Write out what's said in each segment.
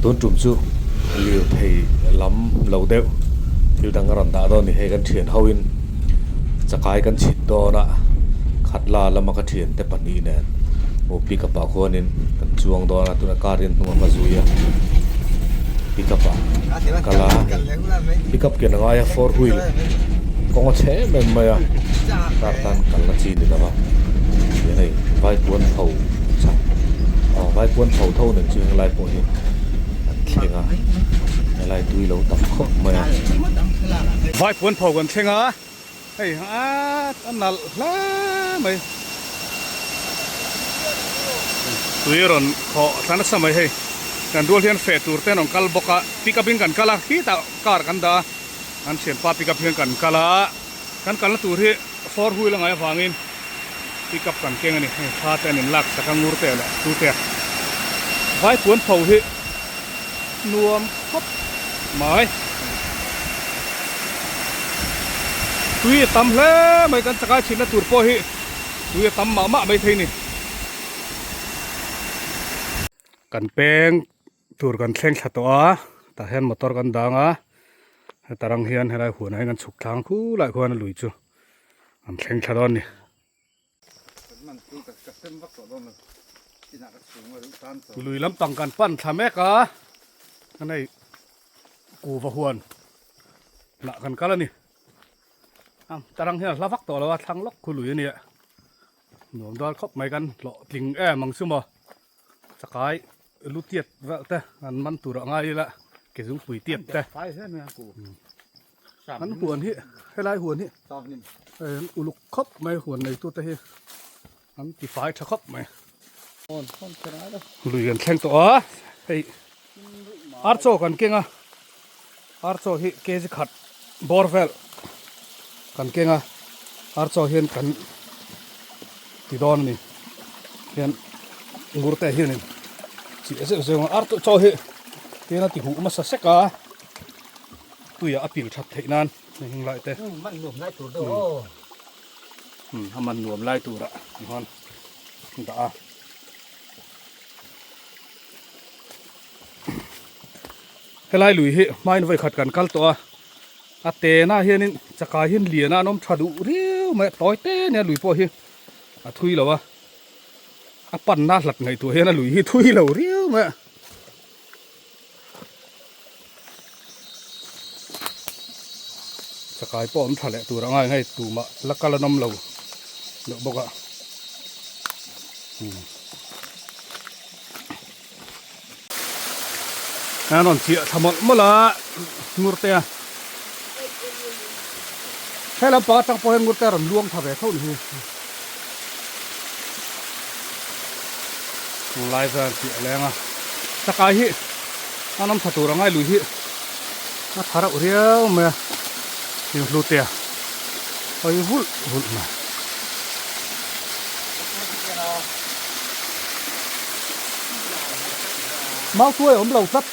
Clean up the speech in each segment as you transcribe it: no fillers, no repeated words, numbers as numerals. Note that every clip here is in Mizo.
Tun tum chu lirthei lam lo deuh thil dang a rawn dah dawn a ni. Hei kan thian ho in chakai kan chhit dawn a, khatla lama ka thiante pahnih nen aw pickup ah khuanin kan chuang dawn a, tunah car hian hnung a hma zui a, pickup ah kan kal a, pickup ken a ngai a four wheel kawng a chhe em em mai a, car tan kalna chi ni lo va, tihian hei vaipuan pho chak aw vaipuan pho tho nen chu helai pawh hi an thleng a helai tui lo tam khawp mai a. Vaipuan pho kan thleng a hei a nalh hle mai tui a rawn khawh thla nasa mai hei kan rual hian feh tur te an rawn kal bawk a pick up in kan kal a khitah car kan dah a an thianpa pick up hian kan kal a kan kalna tur hi four wheel a ngaih avangin pick up kan keng a ni hei thla te an in lak sak a ngur te leh tu te vai puan pho hi nuam khawp mai tui a tam hle mai kan chakai chhinna tur pawh hi tui a tam mah mah mai thei a ni kan peng tur kan thleng thla tawh a tah hian motor kan dang a heta rang hian helai huanah hian kan chhuk thlang khulaiah khuan a lui chu an thleng thla dawn a ni. Lui lampang kan pan thla mek a hei kuva huan lah kan kal a ni tarang hian a hla vak tawh lo a thlang lawk khu lui a nia nuam dawn khawp mai kan hlawhtling em ang chu maw chakai lu tiat vel te an man tur a ngai ila ke zungpui tiat te an huan hi helai huan hi an uluk khawp mai huan neitu te hi an ti fai tha khawp mai lui an thleng tawh a hei archaw kan keng a archaw hi kg khat bawr vel kan keng a archaw hian kan ti dawn a ni hian ngur te hianin chih zeuh zeuh a archaw hi tihian a ti huh hmasa sek a. Tuiah a pil that theih nan hei heng lai te man nuam lai tur deuh aw a man nuam lai turah hian dah a helai lui hi hmain vawi khat kan kal tawh a a tena hianin chakai hian lian a an awm tha duh riau mai a tawi te nia lui pawh hi a thui lo a a panna hlat ngaihtuah hian a lui hi thui lo riau mai a. Chakai pawh an tha leh tur anga hei tumah la kal an awm lo deuh bawk a an rawn chiah thla mawlh mawlh a ngurte a he lampang atang pawh hian ngurte a rawn luang thla ve tho ni hi Tunlai chuan chiah leng a chakai hi a nawm tha tur angai lui hi a tha reuh riau mai a heng hlu te a hawi vulh vulh mai. Mau tuai a awm lo tlat.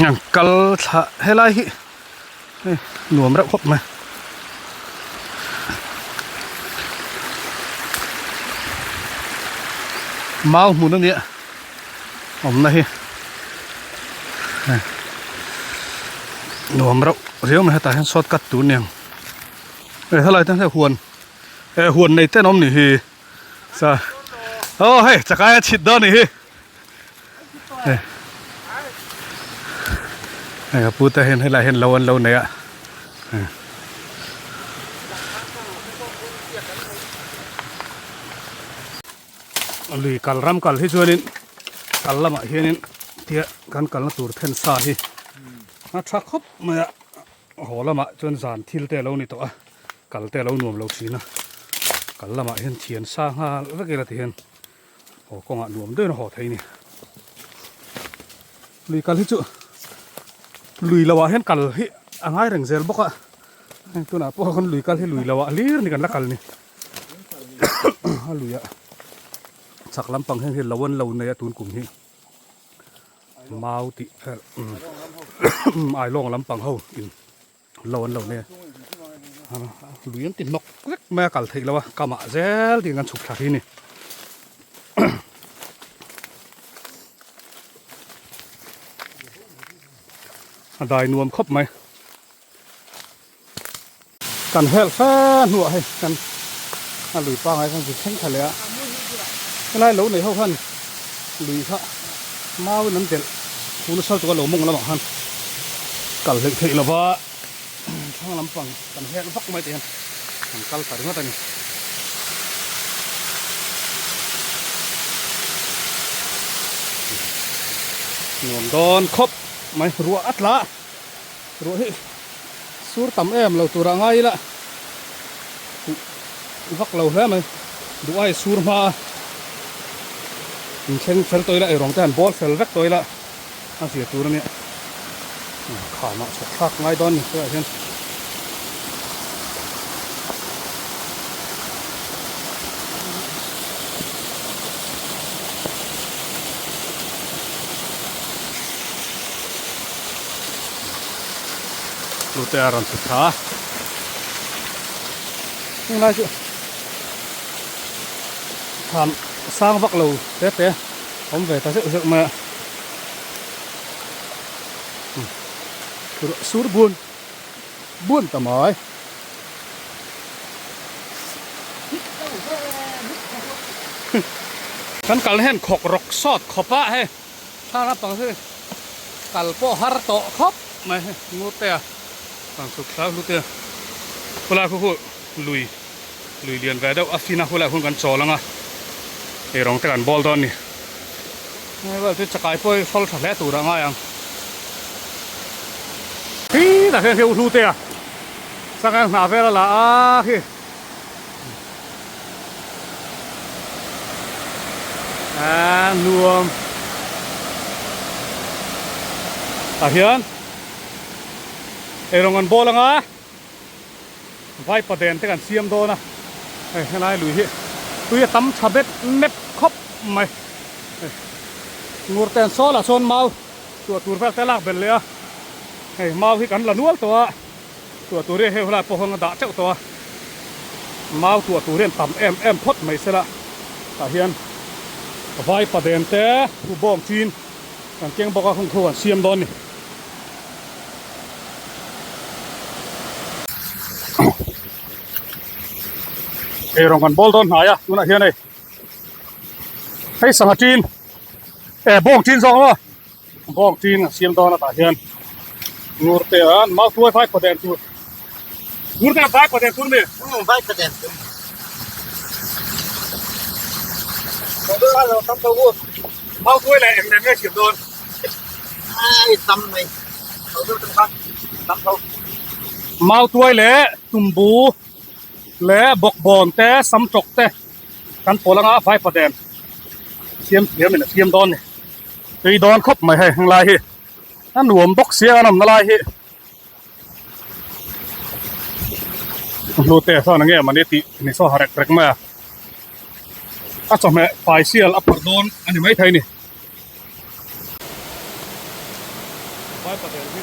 An kal thla helai hi hei nuam reuh khawp mai mau hmun a nia awmna hi hei nuam reuh riau mai hetah hian short cut tur aniang hei helai te huan eh huan nei te an awm nih hi sa aw hei chakai a chhit dawn nih hi hei hei a pu te hian helai hian lo an lo nei a hei lui kal ram kal hi chuanin kal lamah hianin tia kan kalna tur then sa hi a tha khawp mai a haw lamah chuan zan thil te a lo ni tawh a kal te a lo nuam lo thin a kal lamah hian thian sa nghal vek ila ti hian haw kawngah nuam deuhin a haw thei a ni lui kal hi chu lui lo ah hian kal hi a ngai reng zel bawk a heng tunah pawh khan lui kal hi lui lo ah hlir ni kan la kal ni. A lui a chak lampang hian hei lo an lo nei a tun kum hi mau tih vel ailawng lampang ho in. Lo an lo nei a, lui an ti hnawk vek mai a kal theih loh a, kamah zel ding an chhuk thla hi a ni. A dai nuam khawp mai. Kan helh fe hnuah hei kan a lui pangai khan zir thleng thla leh a, helai lo nei ho khan lui kha mau in an delh thu nasa lutuk a lo mawng lamah khan kal hleih theih lova thlang lampang kan helh vak mai te hian an kal ta ringawt a ni. Nuam dawn khawp mai ruah a tla. Ruah hi sur tam em lo turah ngai ila huh vak lo hle mai duh ai sur hma a inthleng fel tawh ila eirawng te han bawl fel vek tawh ila a zia tur ania khamah chhawk thlak ngai dawn ni tunah hian. Hlute a rawn chhuk thla a heng lai chu thlam sang vak lo te te awm ve ta zeuh zeuh mai a sur bun bun ta mai. Kan kal hian khawk rawk sawt khawp a hei thla lampang hi kal pawh har tawh khawp mai hei ngur te a rawn chhuk thla hlut a khulai khu khu lui lui lian ve deuh a fin a khulai hun kan chawl ang a eirawng te kan bawl dawn a ni hei vel chu chakai pawh hi hrawl tha hle tur a ngai ang khi tah hian hei u hlu te a sangha hnah vel a la a khi. A nuam tah hian eirawng an bawl anga vaipa den te kan siam dawn a hei helai lui hi tui a tam tha bet mep khawp mai hei ngur ten sawl ah sawn mau tuah tur vel te lak belh leh a hei mau hi kan la nual tawh a. Tuah tur hi hei helai pawh hawn a dah teuh tawh a, mau tuah tur hi an tam em em phawt mai sela tah hian vaipa den te thu bawng chin kan keng bawk a hung thu an siam dawn a ni. Eirawng kan bawl dawn hnai a tunah hian hei hei sangha chin eh bawng chin zawk maw. Bawng tin a siam dawn a tah hian ngur te a mau tuai vai pawh den tur ngur te a vai pawh den tur mi vai pawh den tur mau tuai leh eng eng nge siam dawn ai tam mai mau tuai leh tumbu leh bawkbawn te sam tawk te kan pawl anga vai pawh den siam thiam in a siam dawn ni. Tui dawn khawp mai hei heng lai hi a nuam bawk sia an awmna lai hi hlute sawn enge mawni tih ni saw ha rek rek mai a a chawhmeh fai sial a phawrh dawn a ni maithei a ni. Vaipatel hi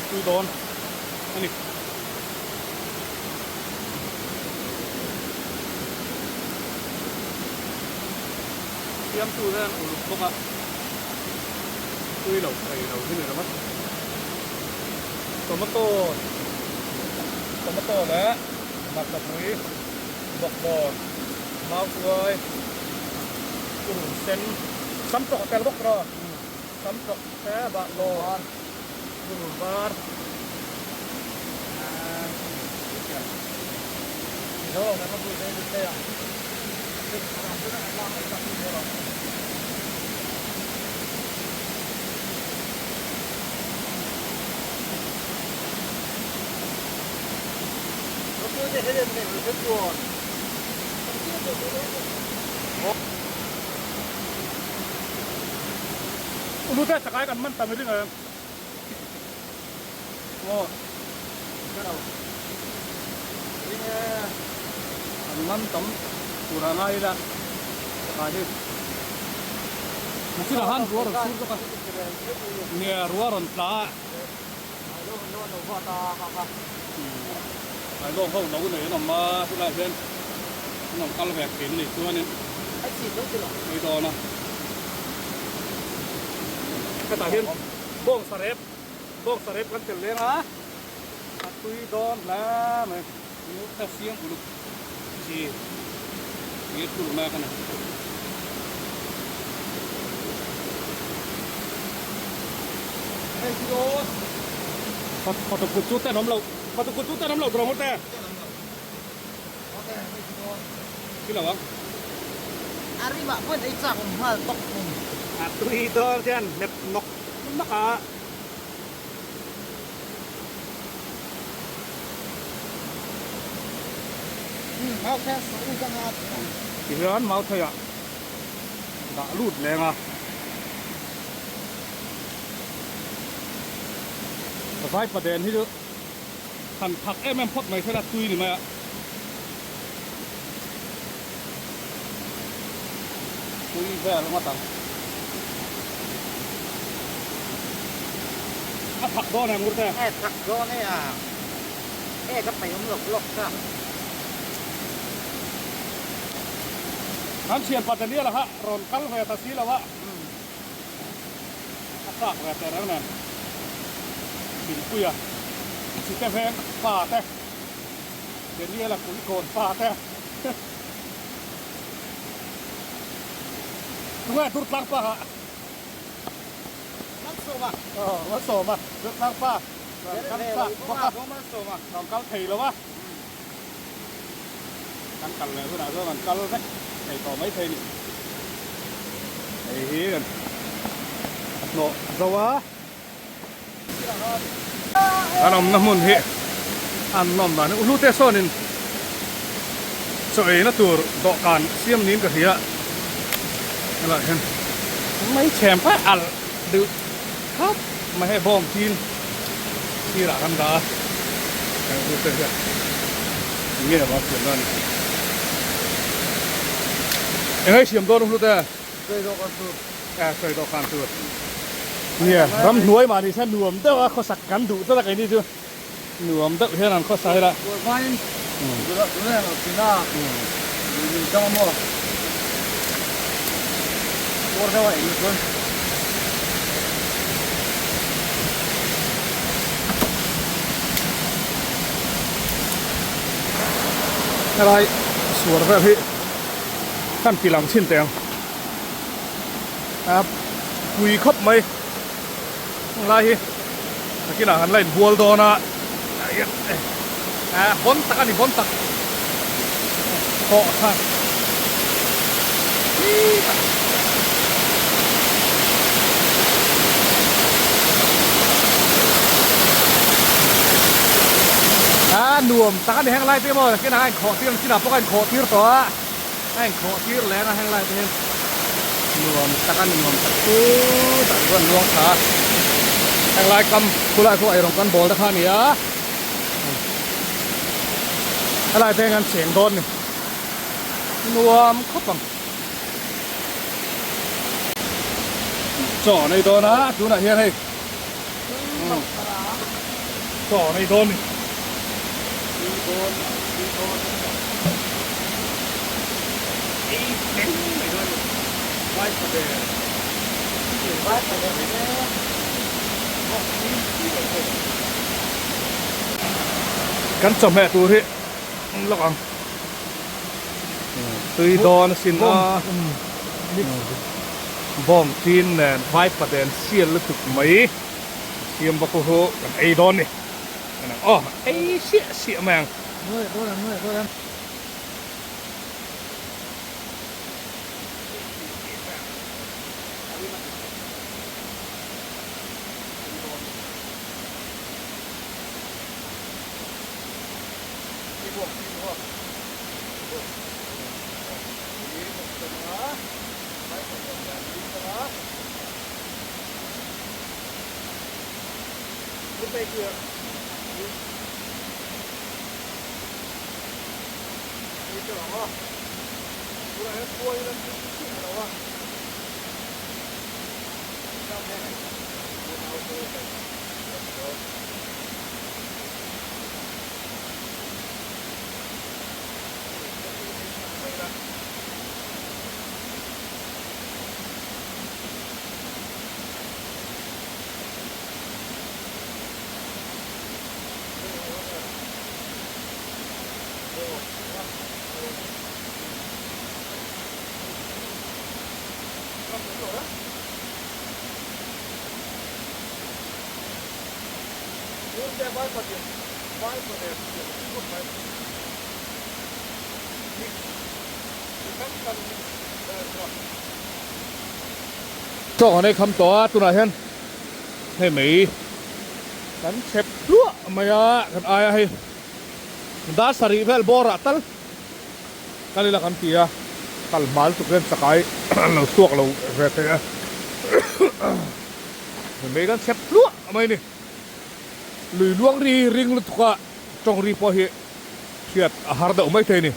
tui dawn a ni. Siamtu hian uluk bawk a, tui lo thei lo hi ni ringawt. Tomato, tomato leh hmarchapui, bawkbawn, mautuai, purun sen, sam tawk a tel bawk rawh, sam tawk te bahlawn, purun var, Ulu te chakai kan man tam i ring em? Aw ring e an man tam tur ah ngai ila chakai hi Nachinah khan rua rawn sur bawk a nia rua rawn tla a. Kailawng ho no nei an awm a, helaiah hian an rawn kal ve thin a nih chuanin ei dawn a. Hetah hian bawng sarep, bawng sarep kan tel leng a, a tui dawn hle mai. Ka siam uluk chi nge thul mek a ni. Photo kut chu ten awm lo photo kut chu ten awm lo tur ang te. Khi lo ang. A rimah pawhin ei chak awm nghal tawk thung. A tui dawn hian hlep nawk nawk a. Tihian mauthei ah dah lut leng a. Vaipa den hi chu han thak em em phawt mai se la tui ni mai a. Tui vel ngawt ang. A thak dawn em Ngurte? E thak dawn e a. E ka peih awm lawk lawk ta. Kan thianpa Daniel-a kha rawn kal ve ta si lo a. A chak ve teh reng nen. Thingpuia chite veng pa te. Daniel-a kulikawn pa te. Tunge Durtlang pa kha? Malsawma. Aw, Malsawma. Durtlang pa. Rawn kal chak bawk a. Rawn kal thei lo a. Kan kal leh hunah chuan kan kal vek thei tawh mai thei a ni. Hei hi kan hnawh zo a. Kan awmna hmun hi an nawm dan hi Uhlute sawnin chaw eina tur dawhkan siam niin ka hria helaiah hian mai chhem kha alh deuh khawp mai hei bawng chin sirah kan dah a heng Uhlute hian eng nge a siam dan eng nge siam dawn Uhlute. Sawi dawhkan tur. Nia, ramhnuai mah ni se nuam deuh a khawsak kan duh tlat a keini chu nuam deuh hian an khawsa ila. Helai suar vel hi kan ti lang chhin teh ang. A pui khawp mai lai hi nakinah han la inbual dawn a a hawn tak a ni hawn tak thawh kha a nuam tak a ni heng lai te maw nakinah a inkhawh tir nakinah pawh a inkhawh tir tawh a. A inkhawh tir leng a heng lai te hian nuam tak a ni nuam tak chu tah chuan luang tha a heng lai kam khulai khu eirawng kan bawl te kha a ni a helai te hian kan cheng dawn ni nuam khawp ang chaw an ei dawn a tunah hian hei chaw an ei dawn ni. Ei thleng mai dawn a ni. Vaipa ber. Vaipa ber te bawk hi tui lo thei. Kan chawhmeh tur hi lawk ang. Tui dawn a sin a. Bawng chin nen vaipa den sial lutuk mai. Siam bawk hu kan ei dawn ni. Aw ei siah siah mai ang. Nuai dawn ang nuai dawn ang. Chaw kan ei kham tawh a tunah hian hei mei kan chep hluah mai a kan aia hei dar sarih vel bawrah tal kal ila kan ti a kal hma lutuk hian chakai an lo chhuak lo ve thei a mei kan chep hluah mai a ni lui luang ri ring lutuk a tawng ri pawh hi hriat a har deuh maithei a ni.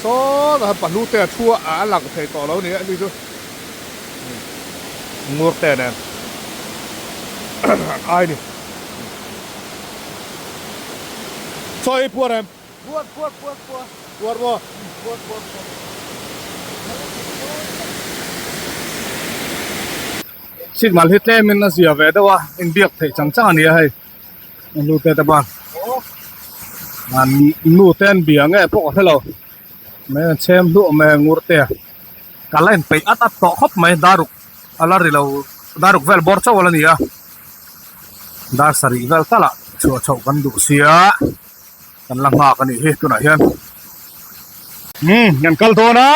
Saw ah pahlu te a thu a a lang thei tawh lo a ni a ni chu ngur te nen an ai ni chaw ei puar em puar puar puar puar puar maw puar puar puar signal hi tlem in a zia ve deuh a inbiak theih chang chang a ni a hei. Nu te te ban an nu te an bia nge pawh ka hrelo mai an chhem hluah mai a ngur te ka la inpeih at at tawh khawp mai daruk a la ri lo daruk vel bawr chauh a la ni a dar sarih vel tal ah chhuah chhoh kan duh sia kan la nghak a nih hi tunah hian umm kan kal dawn a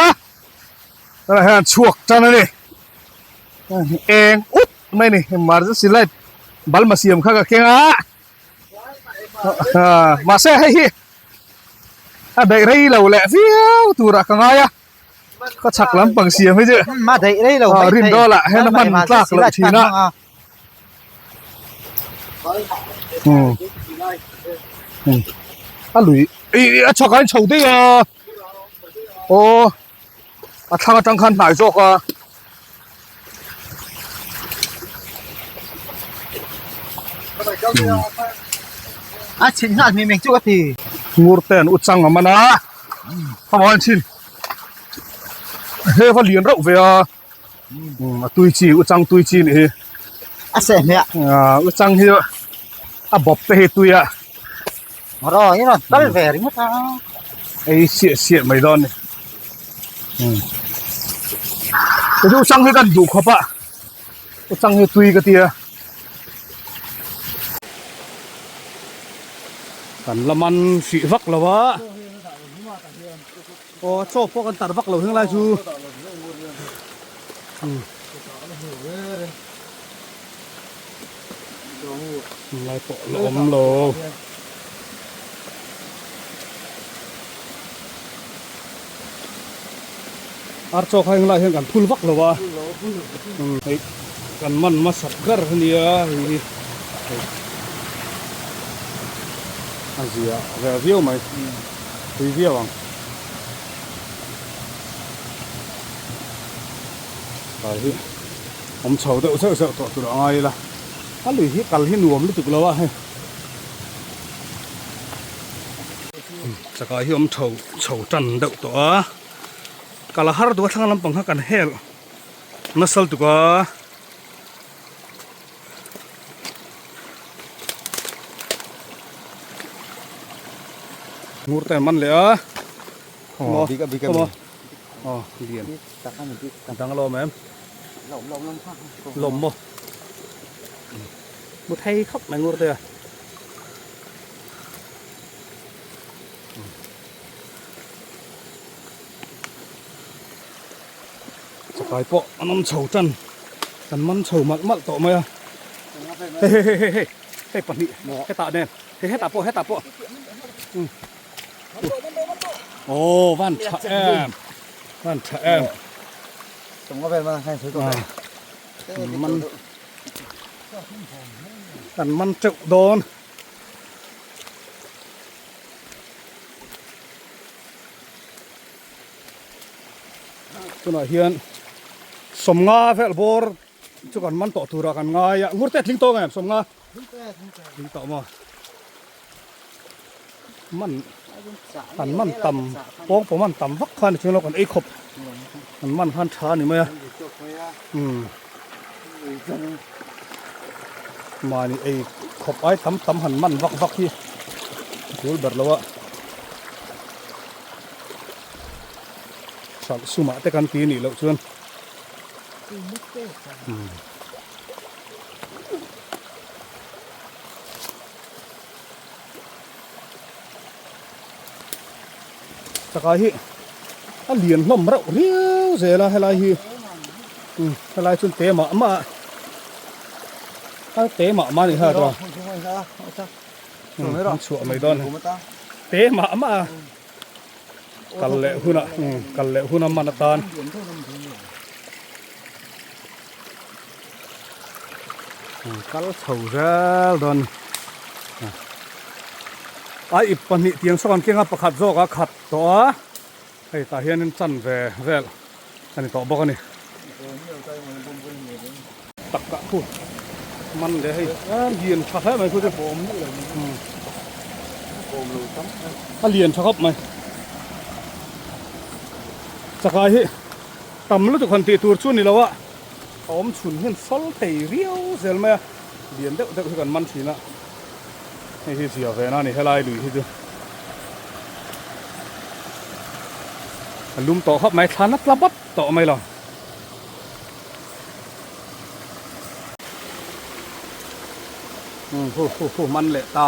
tunah hian chhuak tan a ni eng ut mai ni emergency light balma siam kha ka keng a mahse hei hi a daih rei lo leh viau turah ka ngai a ka chhak lampang siam hi chu ma daih rei lo mai rin dawl ah hian a hman tlak loh thin a a lui a chhak ah hian chho daih a aw. a thlang atang khan hnai zawk a a chhin nghal hmi meng chu ka ti ngur te an u chang a man a a maw an chhin he va lian reuh ve a a tui chi u chang tui chi nih hi a seh hmeh a u chang hi a bawp te hi tui a Ro i rawn kal ve ringawt a. Ei siah siah mai dawn ni. Hmm. Ka chu chang hi kan duh khawp a. Ka chang hi tui ka tia. Kan la man hrih vak lo a. Aw chaw pawh kan tar vak lo heng lai chu. Hmm. Lai pawh la awm lo. Ar chaw kha heng lai hian kan phul vak lo a. Hei kan man hmasak ber a nia hei hi. A zia ve viau mai. Tui viau ang. Tlai hi awm chho deuh zeuh zeuh tawh tur a ngai ila a lui hi kal hi nuam lutuk lo a hei chakai hi awm chho chho tan deuh tawh a kal a har duh a thlang lampang kha kan hel nasa lutuk a. Ngur te an man leh a. Aw bik a bik a mi. Aw lian. Dang a lawm em? Lawm maw? Mu thei khawp mai ngur te a. Chakai pawh an awm chho tan kan man chho malh malh tawh mai a. Hei hei hei hei hei pahnih hetah nen hei hetah pawh hetah pawh. Aw van tha em van tha em. Man kan man teuh dawn. Tunah hian sawmnga vel bawr chu kan man tawh turah kan ngai a ngur te tling tawh ngem sawmnga tling tawh maw man an man tam pawng pawh man tam vak khan chuan lo kan ei khawp an man khan tha a ni mai a umm mahni ei khawp ai tam tam han man vak vak hi a tul ber lo a. Hralh sumah te kan ti nih loh chuan. Chakai hi a lian hlawm reuh riau zel a helai hi helai chuan te mah mah a te mah mah a nih kha chuan an chhuah mai dawn te mah mah a kal leh hunah kal leh huna man atan. Kal chho zel dawn a ip pahnih tiang sawn kenga pakhat zawk a khat tawh a hei tah hianin chan ve vel a ni tawh bawk a ni tak ah khu man leh hei a lian tha hle mai khu chu a lian tha khawp mai chakai hi tam lutuk han tih tur chu a ni lo a. A awm chhun hian sawl thei riau zel mai a, lian deuh deuh hi kan man thin a, hei hi zia ve na a ni helai lui hi chu a lum tawh khawp mai thlan a tla bawp tawh mai lo. Hu hu hu man leh ta.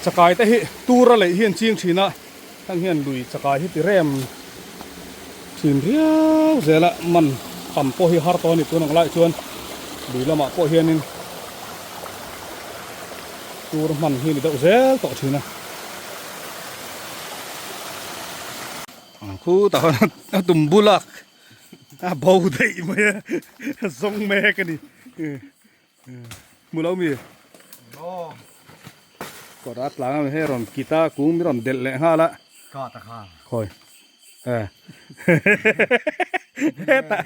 Chakai te hi tur a leih hi an ching thin a, heng hian lui chakai hi ti rem thin riau zel a, man tam pawh hi har tawh a ni tun ang lai chuan lui lamah pawh hianin tur hman hi a ni deuh zel tawh thin a. Khutah khan a tum bulak. A bo daih mai a zawng mek a ni hmu lo mi kawt a tlang a hei rawn kit a kung mi rawn delh leh nghal a ka ta kha khawi eh hetah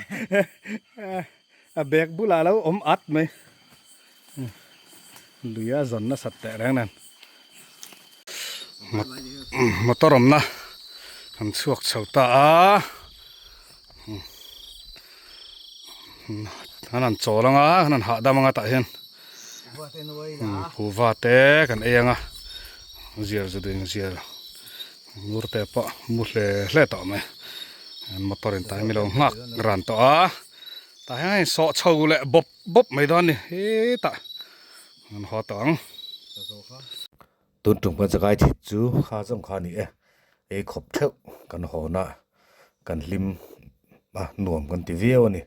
a bag bulah lo awm at mai lui a zawn nasat teh reng nen motor awmna kan chhuak chho ta a an han chawl anga an han hahdam anga tah hian kuhva te kan ei anga zial zu ding zial ngur te pawh mu hle hle tawh mai motor in tai milo nghak ran tawh a tah hian a insawh chho leh bawp bawp mai dawn a ni hetah an haw tawh ang. Tun tum kan chakai thit chu kha zawng kha a ni e, ei khawp theuh kan hawn a, kan hlim a nuam kan ti viau a ni.